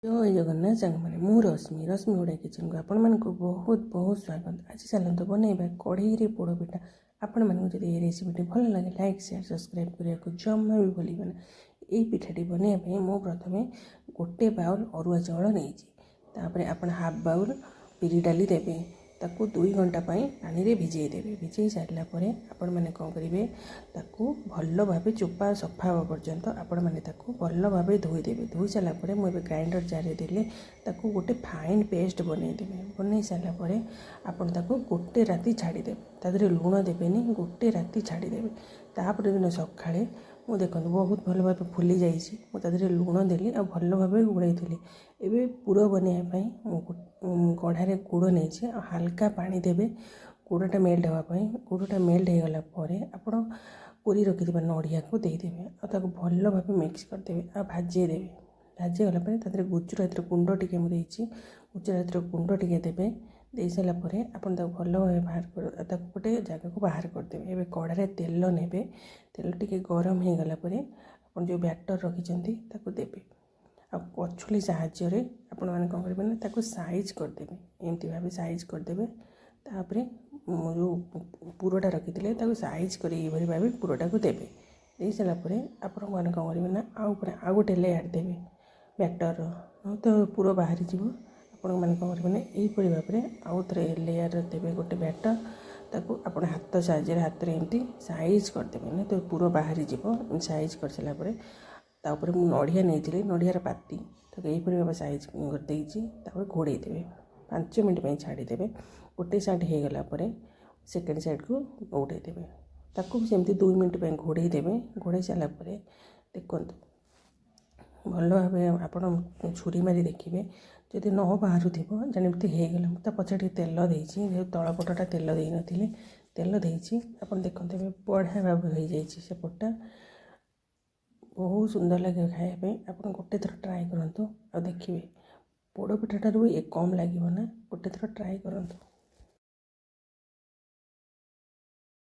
ଜୟ ଜଗନ୍ନାଥ ସାଙ୍ଗମାନେ, ମୁଁ ରଶ୍ମି, ରଶ୍ମି ଓଡ଼ିଆ କିଚେନ୍କୁ ଆପଣମାନଙ୍କୁ ବହୁତ ବହୁତ ସ୍ୱାଗତ। ଆଜି ଚାଲନ୍ତୁ ବନେଇବା କଢ଼େଇରେ ପୋଡ଼ ପିଠା। ଆପଣମାନଙ୍କୁ ଯଦି ଏହି ରେସିପିଟି ଭଲ ଲାଗେ, ଲାଇକ୍, ସେୟାର, ସବସ୍କ୍ରାଇବ୍ କରିବାକୁ ଜମା ବି ଭୁଲିବେନି। ଏଇ ପିଠାଟି ବନେଇବା ପାଇଁ ମୁଁ ପ୍ରଥମେ ଗୋଟେ ବାଉଲ୍ ଅରୁଆ ଚାଉଳ ନେଇଛି। ତାପରେ ଆପଣ ହାଫ୍ ବାଉଲ୍ ବିରି ଡାଲି ଦେବେ। ତାକୁ 2 ଘଣ୍ଟା ପାଇଁ ପାଣିରେ ଭିଜେଇ ଦେବେ। ଭିଜେଇ ସାରିଲା ପରେ ଆପଣମାନେ କ'ଣ କରିବେ? ତାକୁ ଭଲ ଭାବେ ଚୋପା ସଫା ହେବା ପର୍ଯ୍ୟନ୍ତ ଆପଣମାନେ ତାକୁ ଭଲ ଭାବେ ଧୋଇଦେବେ। ଧୋଇ ସାରିଲା ପରେ ମୁଁ ଏବେ ଗ୍ରାଇଣ୍ଡର ଜାରରେ ଦେଲି। ତାକୁ ଗୋଟେ ଫାଇନ୍ ପେଷ୍ଟ ବନେଇଦେବେ। ବନେଇ ସାରିଲା ପରେ ଆପଣ ତାକୁ ଗୋଟେ ରାତି ଛାଡ଼ିଦେବେ। ତା ଦେହରେ ଲୁଣ ଦେବେନି, ଗୋଟେ ରାତି ଛାଡ଼ିଦେବେ। ତାପରେ ଦିନ ସକାଳେ ମୁଁ, ଦେଖନ୍ତୁ, ବହୁତ ଭଲ ଭାବେ ଫୁଲି ଯାଇଛି। ମୁଁ ତା ଦେହରେ ଲୁଣ ଦେଲି ଆଉ ଭଲ ଭାବେ ଗୋଳେଇଥିଲି। ଏବେ ପୁର ବନେଇବା ପାଇଁ ମୁଁ କଢ଼ାରେ ଗୁଡ଼ ନେଇଛି ଆଉ ହାଲକା ପାଣି ଦେବେ ଗୁଡ଼ଟା ମେଲ୍ଟ ହେବା ପାଇଁ। ଗୁଡ଼ଟା ମେଲ୍ଟ ହେଇଗଲା ପରେ ଆପଣ କୋରି ରଖିଥିବା ନଡ଼ିଆକୁ ଦେଇଦେବେ ଆଉ ତାକୁ ଭଲ ଭାବେ ମିକ୍ସ କରିଦେବେ ଆଉ ଭାଜେଇ ଦେବେ। ଭାଜିଗଲା ପରେ ତା ଦେହରେ ଗୁଜୁରାତିର ଗୁଣ୍ଡ ଟିକେ ମୁଁ ଦେଇଛି। ଗୁଜୁରାତିର ଗୁଣ୍ଡ ଟିକେ ଦେବେ। ଦେଇସାରିଲା ପରେ ଆପଣ ତାକୁ ଭଲ ଭାବେ ବାହାର କରି ତାକୁ ଗୋଟେ ଜାଗାକୁ ବାହାର କରିଦେବେ। ଏବେ କଢ଼ାରେ ତେଲ ନେବେ। ତେଲ ଟିକେ ଗରମ ହେଇଗଲା ପରେ ଆପଣ ଯେଉଁ ବ୍ୟାଟର୍ ରଖିଛନ୍ତି, ତାକୁ ଦେବେ ଆଉ କଛୁଲି ସାହାଯ୍ୟରେ ଆପଣମାନେ କ'ଣ କରିବେ ନା ତାକୁ ସାଇଜ୍ କରିଦେବେ। ଏମିତି ଭାବେ ସାଇଜ୍ କରିଦେବେ। ତାପରେ ଯେଉଁ ପୁରଟା ରଖିଥିଲେ, ତାକୁ ସାଇଜ୍ କରି ଏଇଭଳି ଭାବେ ପୁରଟାକୁ ଦେବେ। ଦେଇସାରିଲା ପରେ ଆପଣମାନେ କ'ଣ କରିବେ ନା ଆଉ ଉପରେ ଆଉ ଗୋଟେ ଲେୟାର୍ ଦେବେ ବ୍ୟାଟର୍ର, ତ ପୁର ବାହାରିଯିବ। ଆପଣମାନେ କ'ଣ କରିବେ ନା ଏଇପରି ଭାବରେ ଆଉ ଥରେ ଲେୟାର୍ ଦେବେ ଗୋଟେ ବ୍ୟାଟର୍। ତାକୁ ଆପଣ ହାତ ସାହାଯ୍ୟରେ, ହାତରେ ଏମିତି ସାଇଜ୍ କରିଦେବେ, ନା ତ ପୁର ବାହାରିଯିବ। ଏମିତି ସାଇଜ୍ କରିସାରିଲା ପରେ ତା ଉପରେ ମୁଁ ନଡ଼ିଆ ନେଇଥିଲି, ନଡ଼ିଆର ପାତି, ତାକୁ ଏହିପରି ଭାବେ ସାଇଜ୍ କରିଦେଇଛି। ତାପରେ ଘୋଡ଼େଇ ଦେବେ, 5 ମିନିଟ୍ ପାଇଁ ଛାଡ଼ିଦେବେ। ଗୋଟେ ସାଇଡ଼୍ ହେଇଗଲା ପରେ ସେକେଣ୍ଡ ସାଇଡ଼୍କୁ ଉଠେଇ ଦେବେ। ତାକୁ ବି ସେମିତି 2 ମିନିଟ୍ ପାଇଁ ଘୋଡ଼େଇ ଦେବେ। ଘୋଡ଼େଇ ସାରିଲା ପରେ ଦେଖନ୍ତୁ, ଭଲ ଭାବେ ଆପଣ ଛୁରୀ ମାରି ଦେଖିବେ। ଯଦି ନ ବାହାରୁଥିବ, ଜାଣିବେ ହେଇଗଲା। ମୁଁ ତା ପଛରେ ଟିକେ ତେଲ ଦେଇଛି, ଯେହେତୁ ତଳ ପଟଟା ତେଲ ଦେଇନଥିଲି, ତେଲ ଦେଇଛି। ଆପଣ ଦେଖନ୍ତୁ, ଏବେ ବଢ଼ିଆ ଭାବେ ହୋଇଯାଇଛି ସେପଟଟା। ବହୁତ ସୁନ୍ଦର ଲାଗିବ ଖାଇବା ପାଇଁ। ଆପଣ ଗୋଟେ ଥର ଟ୍ରାଏ କରନ୍ତୁ ଆଉ ଦେଖିବେ, ପୋଡ଼ ପିଠାଠାରୁ ବି କମ୍ ଲାଗିବ ନା। ଗୋଟେ ଥର ଟ୍ରାଏ କରନ୍ତୁ।